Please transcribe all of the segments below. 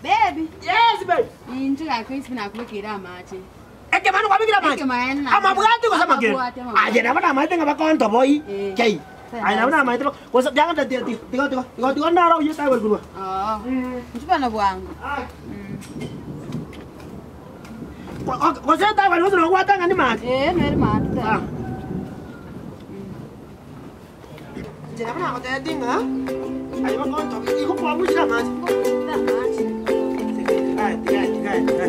Baby. Yes, babe. Inche gaki ase nakobekeire amache. Ekemanu kwabekire amache? Ekemaene nabekire. Amabwate gose amakere? Amabwate, amabwate. Aye nabo namaete ng'a bakontoboi Eh. kei. Aye nabo namaete bako- gose tiga tiga tiga tiga tiga tiga tiga ndaro oyio tagoikurwa. Oo. Inche bono bwango. Gose tagwari gose nogwata ng'a nimate. Eh, nere maate tena. Ah. Inche nabo nagotebetie ng'a aye bakontogia igo kwabuchire amache. Tiga tiga tiga tiga.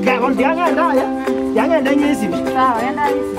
Tiga bono tiga ng'ende aye, tiga ng'ende ng'esibi. Sawa, genda isi.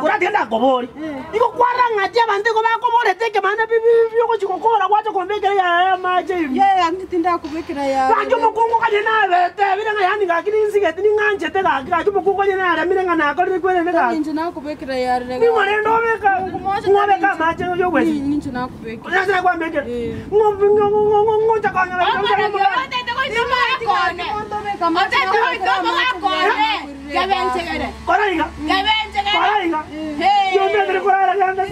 Oratiga ndakobori igo kwarang'atia abanto igo bakoborete ekemanda biogochi gokora gwacha kombekera yaya amache ime gaki omokungu kanye nabete bire ng'a yaani gaki ninsigete ning'anchete gaki gaki omokungu onye naremire ng'a nakorire kwerende gaki ning'o rende obeka ng'obeka amache yogwesi nase nakwambekera ng'ocha konyora kora iga kora iga yombetere korara genda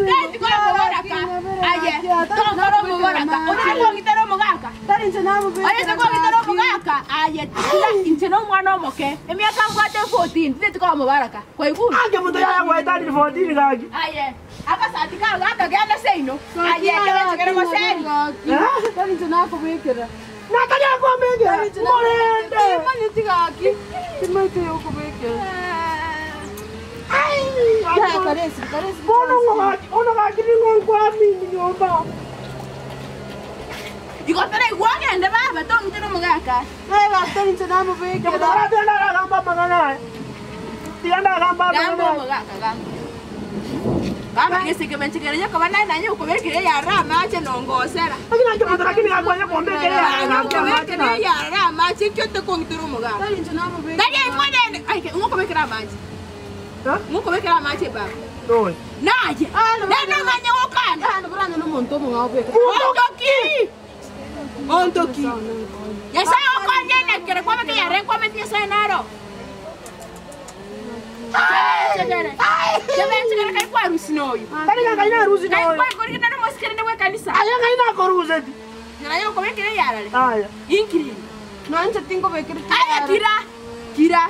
Inche nomwana omoke emiaka mbwate 14 titeti koba mobaraka kwaigure ange omonto yaya gwaetanire 14 gaki aye akasati kago akagenda seino aye kebenchegere moseri nataria kwambekera morende bono ng'o ono gaki ning'o nkwamini nyomba igotera igwagende baba tong'itera omogaka Nyamutora tiga ndagamba amang'ana aya tiga ndagamba gamba amang'ana aya omogaka gamba gamba geseke benchegere nyokoba naye nanye okobekire yarra amache nongosera lakini ange omonto lakini gakwanya kombekera yaya gaki amache okobekere gaki yarra amache ekio tekong'itera omogaka tari eng'wenene aike ng'okobekera amache ng'okobekera amache baba Toi. naye nende omanye gokana ontoki ontoki nyasaye okonyenekere kwabeke yare nkwameti nyasaye naro kebenchegere kai kwarusi noyo Tari ng'a ngai narusi noyo. kaikwakorigina nomosikere ne bwekanisa Aye ngai nakoruseti. naye okobekere yarare Aya. inkirini aya kira kira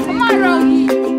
omorogi.